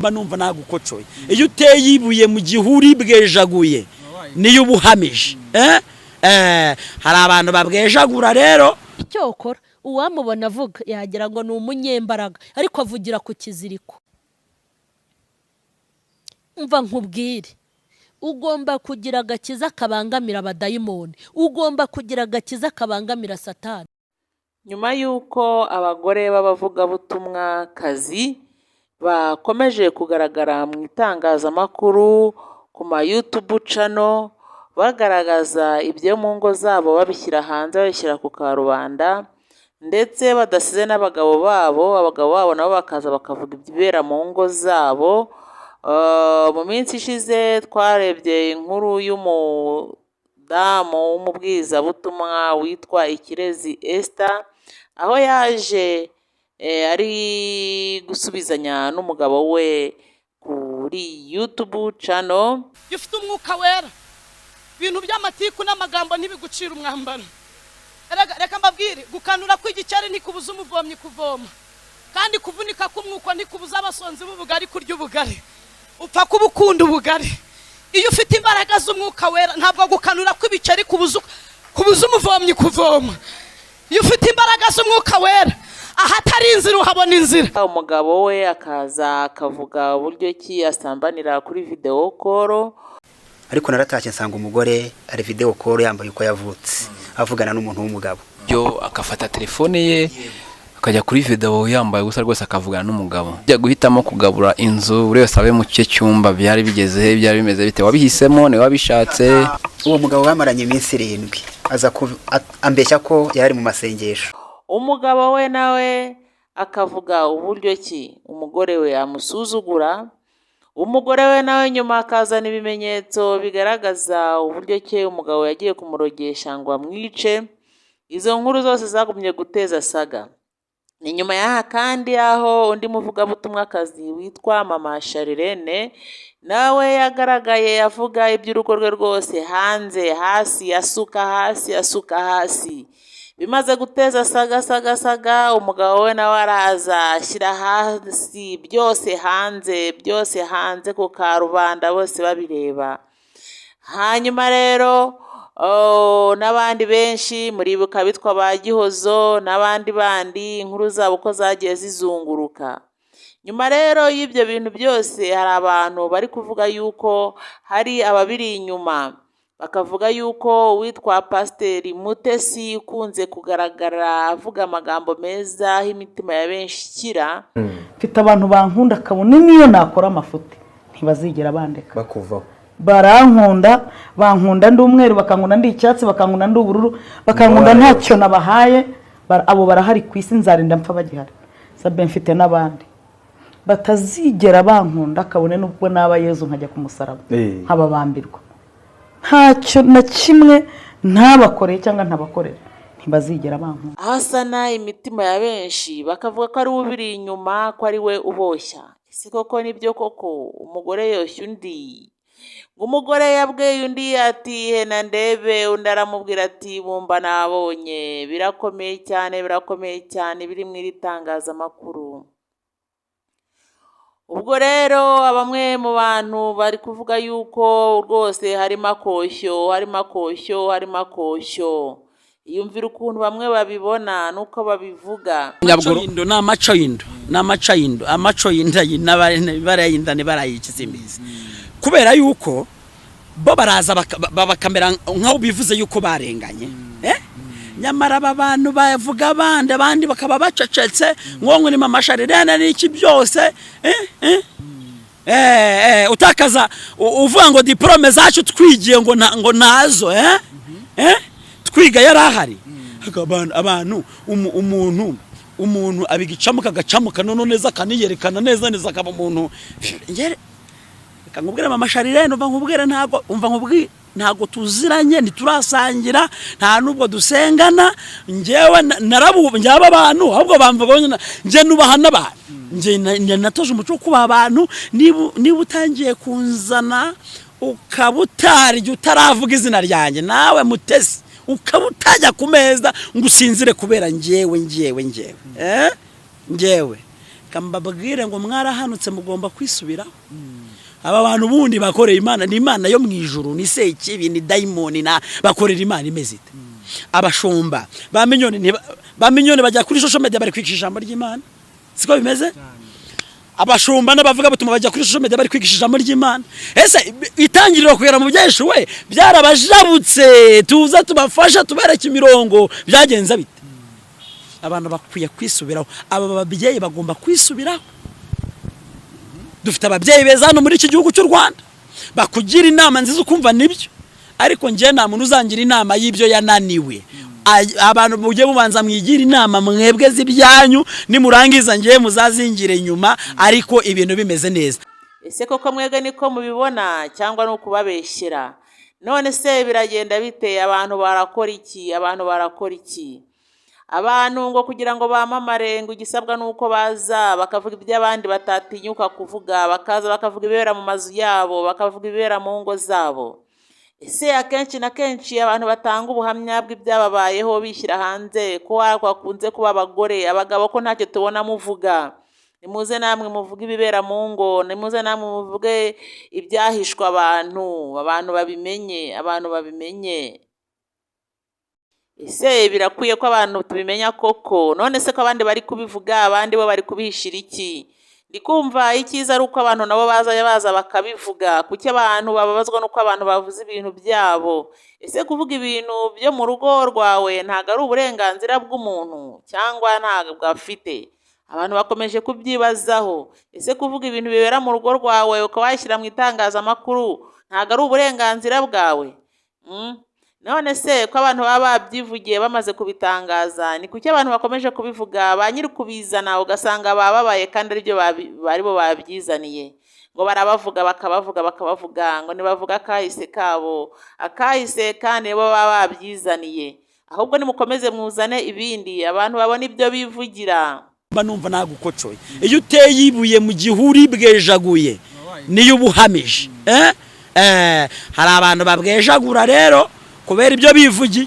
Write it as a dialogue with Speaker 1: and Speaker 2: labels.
Speaker 1: Mba numva nagukocoye. Iyo uteye ibuye mu gihuru ibwejaguye, niyo uba uhamije. Hari abantu babwejagura rero.
Speaker 2: Icyo ukora, uwamubona avuga yagira ngo ni umunyembaraga, ariko avugira ku kiziriko. Mva nkubwire, ugomba kugira agakiza kabangamira abadayimoni, ugomba kugira agakiza kabangamira Satani.
Speaker 3: Nyuma y'uko abagore b'abavugabutumwakazi bakomeje kugaragara mu itangazamakuru ku ma YouTube channel, bagaragaza ibyo mu ngo zabo, babishyira hanze, babishyira ku karubanda, ndetse badasize n'abagabo babo, abagabo babo nabo bakaza bakavuga ibibera mu ngo zabo. Mu minsi ishize twarebye inkuru y'umudamu w'umubwirizabutumwa witwa Ikirezi Esther, aho yaje ari gusubizanya n'umugabo we kuri YouTube channel.
Speaker 4: Iyo ufite Umwuka Wera, ibintu by'amatiku n'amagambo ntibigucira umwambaro. Reka mbabwire, gukanura kw'igikeri ntikubuza umuvomyi kuvoma, kandi kuvunika k'umwuko ntikubuza abasonzi b'ubugari kurya ubugari. Upfa kuba ukunda ubugari. Iyo ufite imbaraga z'Umwuka Wera, ntabwo gukanura kw'ibikeri kubuza umuvomyi kuvoma. Iyo ufite imbaraga z'Umwuka Wera, ahatari inzira uhabona inzira.
Speaker 3: Umugabo we akaza akavuga uburyo ki asambanira kuri video call.
Speaker 5: Ariko naratashye nsanga umugore ari video call, yambaye uko yavutse, avugana n'umuntu w'umugabo.
Speaker 6: Byo agafata telefone ye akajya kuri video yambaye ubusa rwose, akavugana n'umugabo. Jya guhitamo kugabura inzu, buri wese abe mu cye cyumba, byari bigeze he? Byari bimeze bite? Wabihisemo? Niwe wabishatse?
Speaker 5: Uwo mugabo bamaranye iminsi 7, aza ambeshya ko yari ari mu masengesho.
Speaker 3: Umugabo we nawe akavuga uburyo ki umugore we amusuzugura. Umugore we nawe nyuma akazana ibimenyetso bigaragaza uburyo ki umugabo yagiye kumurogesha ngo amwice. Izo nkuru zose zagumye guteza saga. Ni nyuma y'aha kandi aho undi muvugabutumwakazi witwa Mama Charlene nawe yagaragaye avuga iby'urugo rwe rwose hanze, hasi asuka, hasi asuka hasi. Bimaze guteza saga, saga, saga, umugabo we nawe araza ashyira hasi byose, hanze byose, hanze ku karubanda, bose babireba. Hanyuma rero n'abandi benshi muribuka bitwa ba Gihozo n'abandi bandi, inkuru zabo uko zagiye zizunguruka. Nyuma rero y'ibyo bintu byose, hari abantu bari kuvuga yuko hari ababiri inyuma, bakavuga yuko uwitwa Pasiteri Mutesi ukunze kugaragara avuga amagambo meza aho imitima ya benshi ikira.
Speaker 7: Mfite abantu bankunda, kabone niyo nakora amafuti ntibazigera bandeka.
Speaker 8: Bakuvaho.
Speaker 7: Barankunda, bankunda ndi umweru, bakankunda ndi icyatsi, bakankunda ndi ubururu, bakankunda ntacyo nabahaye. Abo barahari ku isi, nzarinda mpfa bagihari. Sabe mfite n'abandi batazigera bankunda, kabone n'ubwo naba Yezu nkajya ku musaraba nkababambirwa, ntacyo na kimwe ntabakoreye cyangwa ntabakorera, ntibazigera bankunda.
Speaker 3: Aho asana imitima ya benshi, bakavuga ko ari we ubiri inyuma, ko ari we uboshya. Ese koko nibyo koko umugore yoshya undi? Ngo umugore yabwiye undi ati: "Hena ndebe." Undi aramubwira ati: "Bumba nabonye." Birakomeye cyane, birakomeye cyane biri mu iri tangazamakuru. Ubwo rero bamwe mu bantu bari kuvuga yuko rwose harimo akoshyo, harimo akoshyo, harimo akoshyo. Yumvira ukuntu bamwe babibona n'uko babivuga.
Speaker 1: Amaco y'indo ni amaco y'indo, ni amaco y'indo, amaco y'inda barayinda ntibarayikiza imizi, kubera yuko bo baraza bakamera nk'aho bivuze yuko barenganye, eh? Nyamara aba bantu bavuga abandi, abandi bakaba bacecetse, ngo ni Mama Charlene n'iki byose, eh? Eh? Utakaza uvuga ngo diporome zacu twigiye ngo ngo nazo, eh? Eh? Twiga yari ahari. Abantu umuntu abigicamuka, agacamuka noneho neza, akaniyerekana neza neza, akaba umuntu. Reka nkubwire, Mama Charlene, umva nkubwire, ntabwo, umva nkubwire, ntabwo tuziranye, ntiturasangira, nta nubwo dusengana. Njyewe narabu njyaba abantu ahubwo bamvuga, njye nubaha n'abantu. Njye natoje umuco wo kubaha abantu. Niba utangiye kunzana, ukaba utarya utaravuga izina ryanjye, nawe Mutesi, ukaba utajya ku meza ngo usinzire kubera njyewe, njyewe, njyewe, eh? Njyewe Kambabwire ngo mwarahanutse, mugomba kwisubiraho. Aba bantu bundi bakorera Imana, ni Imana yo mu ijuru, ni sekibi, ni dayimoni, na bakorera Imana imeze ite? Abashumba ba Mignonne, ba Mignonne bajya kuri social media bari kwigisha ijambo ry'Imana, siko bimeze? Abashumba n'abavuga butuma bajya kuri social media bari kwigisha ijambo ry'Imana. Ese itangiriro kugera mu Byahishuwe byarabajabutse? Tuza tubafasha, tubereke imirongo. Byagenze bite? Abantu bakwiye kwisubiraho, aba babyeyi bagomba kwisubiraho. Dufite ababyeyi beza hano muri iki gihugu cy'u Rwanda bakugira inama nziza ukumva nibyo, ariko njye nta muntu uzangira inama y'ibyo yananiwe. Abantu mujye mubanza mwigira inama mwebwe z'ibyanyu, nimurangiza njye muzazingire inyuma, ariko ibintu bimeze neza.
Speaker 3: Ese koko mwebwe niko mubibona cyangwa ni ukubabeshyera? None se biragenda bite? Abantu barakora iki? Abantu barakora iki? Abantu ngo kugira ngo bamamare, ngo igisabwa ni uko baza bakavuga ibyo abandi batatinyuka kuvuga, bakaza bakavuga ibibera mu mazu yabo, bakavuga ibibera mu ngo zabo. Ese akenshi na kenshi abantu batanga ubuhamya bw'ibyababayeho bishyira hanze, ko bakunze kuba abagore? Abagabo ko ntacyo tubona muvuga? Nimuze namwe muvuge ibibera mu ngo, nimuze namwe muvuge ibyahishwe abantu, abantu babimenye, abantu babimenye. Ese birakwiye ko abantu tubimenya koko? None se ko abandi bari kubivuga, abandi bo bari kubihishira iki? Ndi kumva icyiza ari uko abantu nabo bazajya baza bakabivuga. Kuki abantu bababazwa n'uko abantu bavuze ibintu byabo? Ese kuvuga ibintu byo mu rugo rwawe ntabwo ari uburenganzira bw'umuntu cyangwa ntabwo afite? Abantu bakomeje kubyibazaho. Ese kuvuga ibintu bibera mu rugo rwawe ukaba washyira mu itangazamakuru ntabwo ari uburenganzira bwawe? None se ko abantu baba babyivugiye bamaze kubitangaza, ni kuki abantu bakomeje kubivuga, ba nyiri kubizana ugasanga bababaye kandi aribyo aribo babyizaniye? Ngo barabavuga, bakabavuga, bakabavuga, ngo ntibavuga akahise kabo, akahise kandi nibo baba babyizaniye. Ahubwo nimukomeze muzane ibindi, abantu babona ibyo bivugira.
Speaker 1: Mba numva nagukocoye. Iyo uteye ibuye mu gihuru bwejaguye, niyo uba uhamije. Eh? Hari abantu babwejagura rero kubera ibyo bivugiye.